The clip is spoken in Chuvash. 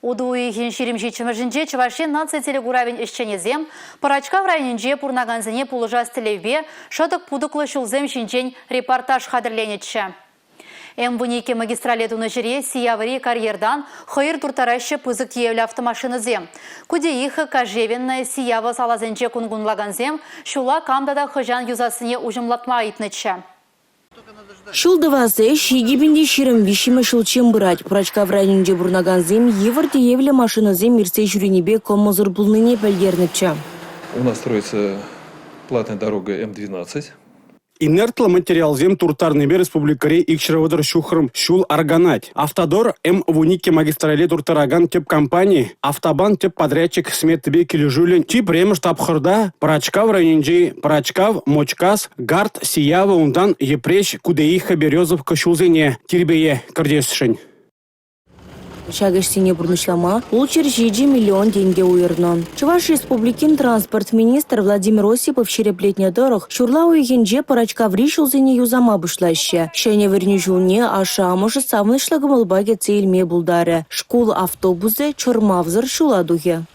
Утӑ уйӑхӗн 27-мӗшӗнче Чӑваш Ен наци телекуравӗн ӗҫченӗсем Пӑрачкав районӗнче пурӑнакансене пулӑшас тӗллевпе шӑтӑк-путӑклӑ ҫулсем ҫинчен репортаж хатӗрленӗччӗ. М12 магистрале тунӑ ҫӗре Сиявӑри карьертан хӑйӑр турттараҫҫӗ пысӑк тиевлӗ автомашинӑсем. Кудеиха, Кожевенная, Сиява саласенче кун кунлакансем ҫула кам тата хӑҫан юсассине уҫӑмлатма ыйтнӑччӗ. Ҫул тӑвас ӗҫ 2023-мӗш ҫулччен пырать. Пӑрачкав районӗнче пурӑнакансем йывӑр тиевлӗ машинӑсем иртсе ҫӳренипе кӑмӑлсӑр пулнине пӗлтернӗччӗ. У нас строится платная дорога М-12. Инертлӑ материалсем турттарнипе республикӑри 230 ҫухрӑм ҫул арканать. «Автодор» М-12 магистрале турттаракан тӗп компани «Автобан» тӗп подрядчик сметипе килӗшӳллӗн чи пӗрремӗш тапхӑрта Пӑрачкав районӗнчи Пӑрачкав, Мочкас, Гарт, Сиява, унтан Йӗпреҫ, Кудеиха, Березовка ҫулсене тирпее кӗртесшӗн. Ҫак ӗҫсене пурнӑҫлама 607 миллион тенкӗ уйӑрнӑ. Чӑваш Республикин транспорт министрӗ Владимир Осипов ҫирӗплетнӗ тӑрӑх, ҫурла уйӑхӗнче Пӑрачкаври ҫулсене юсама пуҫлаҫҫӗ. Ҫӗнӗ вӗренӳ ҫулне ашшӗ-амӑшӗ савӑнӑҫлӑ кӑмӑлпа кӗтсе илме пултарӗ. Шкул автобусӗ чӑрмавсӑр ҫула тухӗ.